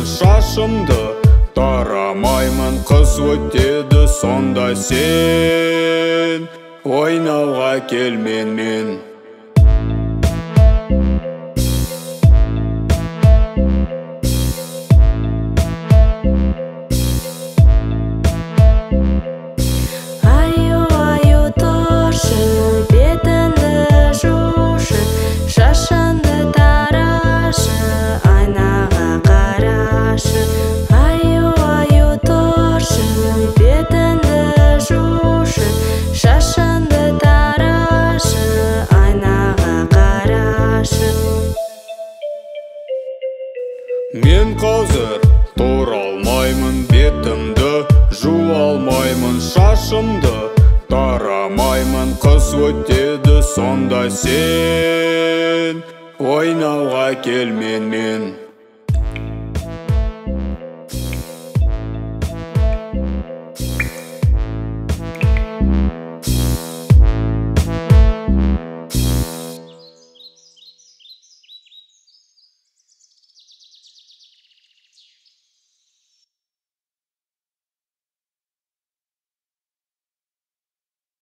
шашымды тарамаймын, қыс өтеді сонда сен ойнауға кел менмен. Аю, аю, тұршы, бетіңді жушы, шашыңды тарашы, айнаға қарашы. Аю, аю, тұршы, бетіңді жушы, шашыңды тарашы, айнаға қарашы. Мен қазір тұра алмаймын, бетімді жуа алмаймын, шашымды тарамаймын, қыс өтеді сонда сен ойнауға кел менмен.